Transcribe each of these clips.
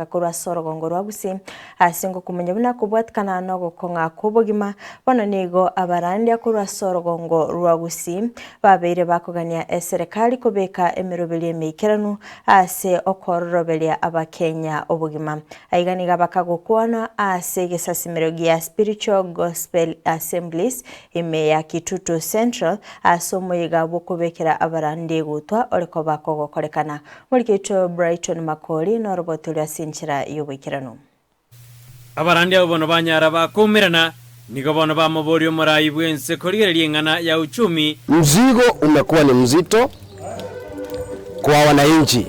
Korwa ase orogongo rwa Gusii ase ngokomanya buna kobwatikana nogokong'a kw'obogima, bono nigo abarandia korwa ase orogongo rwa Gusii babeire bakogania eserekari kobeka emeroberio emeikeranu ase okoororoberia Abakenya obogima. Aiga nigo abakagokwana ase egesasimero gia Spiritual Gospel Assemblies ime ya Kitutu Central ase omoyega bw'okobekera abarandia egutwa ore koba kogokorekana. Morikeito Brighton Makori norobotori ase enchera y'oboikeranu. Abarandi abwo bono banyara bakoumerana, nigo bono bamoboria omorai bw'ense korigereria eng'ana ya uchumi. Mzigo umekuwa ni mzito kwa wananchi,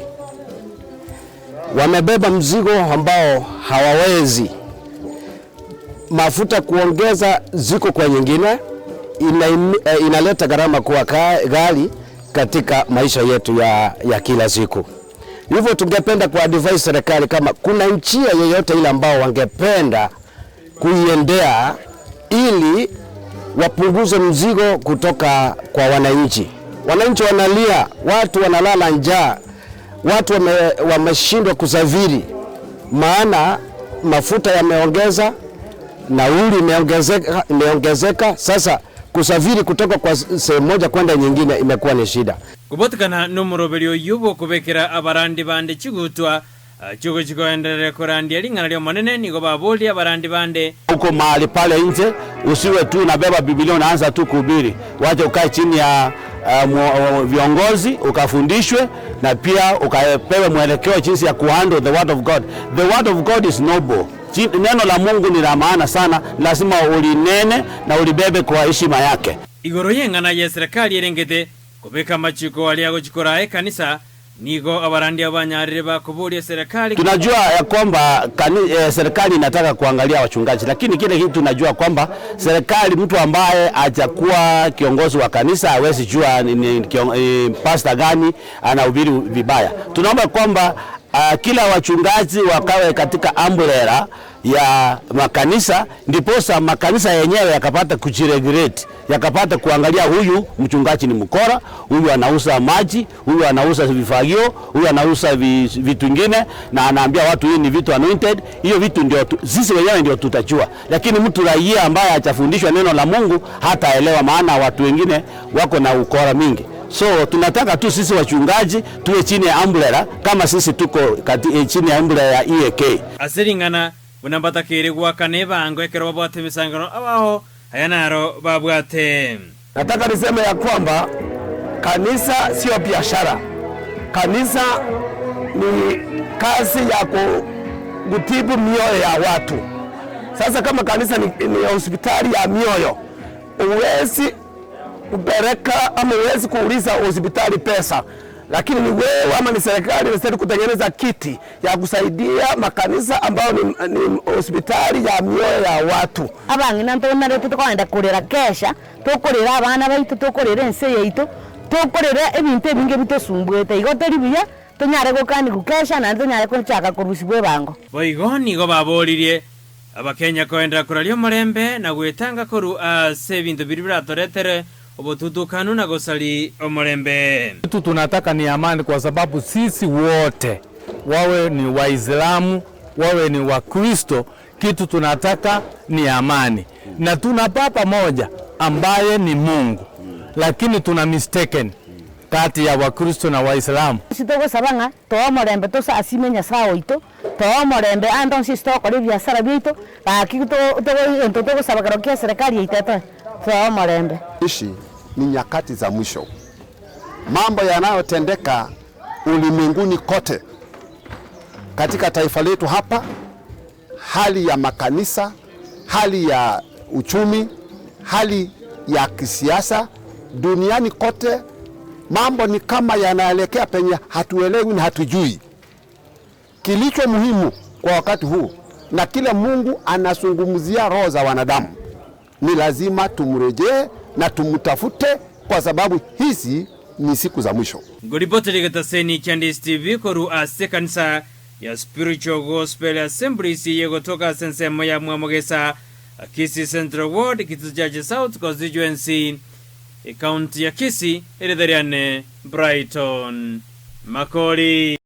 wamebeba mzigo ambao hawawezi. Mafuta kuongeza ziko kwa nyingine inaleta gharama kuwa ghali katika maisha yetu ya kila siku. Hivyo tungependa ku advise serikali kama kuna njia yoyote ile ambao wangependa kuiendea ili wapunguze mzigo kutoka kwa wananchi. Wananchi wanalia, watu wanalala njaa, watu wameshindwa kusafiri, maana mafuta yameongeza, nauli imeongezeka. Sasa kusafiri kutoka kwa sehemu moja kwenda nyingine imekuwa ni shida. Kubotikana n'omoroberi oyo bw'okobekera abarandi bande chigutwa chiko chikoenderera korandia ring'ana ria omonene nigo baboria abarandi bande. Uko mahali pale nje, usiwe tu unabeba Biblia unaanza tu kuhubiri. Wacha ukae chini ya viongozi ukafundishwe na pia ukapewe mwelekeo jinsi ya kuhandle the word of God. The word of God is noble. Neno la Mungu ni la maana sana, lazima ulinene na ulibebe kwa heshima yake. Igoro y'eng'ana ya serikali erengete kobeka machiko aria gochikora ekanisa nigo abarandi abanyarire bakuburia serikali. Tunajua ya kwamba serikali inataka kuangalia wachungaji, lakini kile kitu tunajua kwamba serikali, mtu ambaye hajakuwa kiongozi wa kanisa hawezi jua ni pastor gani anahubiri vibaya. Tunaomba kwamba kila wachungaji wakawe katika umbrella ya makanisa, ndiposa makanisa yenyewe yakapata kujiregulate, yakapata kuangalia huyu mchungaji ni mkora, huyu anauza maji, huyu anauza vifagio, huyu anauza vitu vingine, na anaambia watu hii ni vitu anointed. Hiyo vitu ndio sisi wenyewe ndio tutajua, lakini mtu raia ambaye hajafundishwa neno la Mungu hataelewa, maana watu wengine wako na ukora mingi. So tunataka tu sisi wachungaji tuwe chini ya umbrella, kama sisi tuko chini ya umbrella ya EAK. Asiringana unambatakiri gwakana ebango ekero babwate emisangano abaho hayanaro babwate. Nataka niseme ya kwamba kanisa sio biashara. Kanisa ni kazi ya kutibu mioyo ya watu. Sasa kama kanisa ni hospitali ya mioyo, huwezi kupeleka ama huwezi kuuliza hospitali pesa, lakini ni wewe ama ni serikali inastahili kutengeneza kiti ya kusaidia makanisa ambayo ni hospitali ya mioyo ya watu. Abang'ina ntonare tukwenda kurera kesha, tukurera abana baitu, tukurera ense yaitu, tukurera ebintu ebinge bitosumbwete. Igo tori buya tunyare gokani gukesha na tunyare kunchaka kurusibwe bango. Boigo nigo baboririe Abakenya koenda kuraria omorembe na gwetanga koru ase ebinto biri biratoretere obotutukanu na gosari omorembe. Kitu tunataka ni amani, kwa sababu sisi wote, wawe ni Waislamu, wawe ni Wakristo, kitu tunataka ni amani. Na tuna baba moja ambaye ni Mungu, lakini tuna mistaken kati ya Wakristo na Waislamu. Sitogosabanga to omorembe tosasime Nyasaye oito, to omorembe ando nsi tokore biashara biaito, gaki to togosaba kero kia serikali yaito to omorembe. Ishi ni nyakati za mwisho. Mambo yanayotendeka ulimwenguni kote, katika taifa letu hapa, hali ya makanisa, hali ya uchumi, hali ya kisiasa duniani kote, mambo ni kama yanaelekea penye hatuelewi na hatujui. Kilicho muhimu kwa wakati huu na kile Mungu anazungumzia roho za wanadamu, ni lazima tumrejee na tumtafute, kwa sababu hizi ni siku za mwisho. Ngoripoti ligetaseni Candice TV koru ase kanisa ya Spiritual Gospel Assemblies yegotoka sensemo ya Mwamogesa, Kisii Central Ward, Kitutu South Constituency, County ya Kisii, Eretheriane Brighton Makori.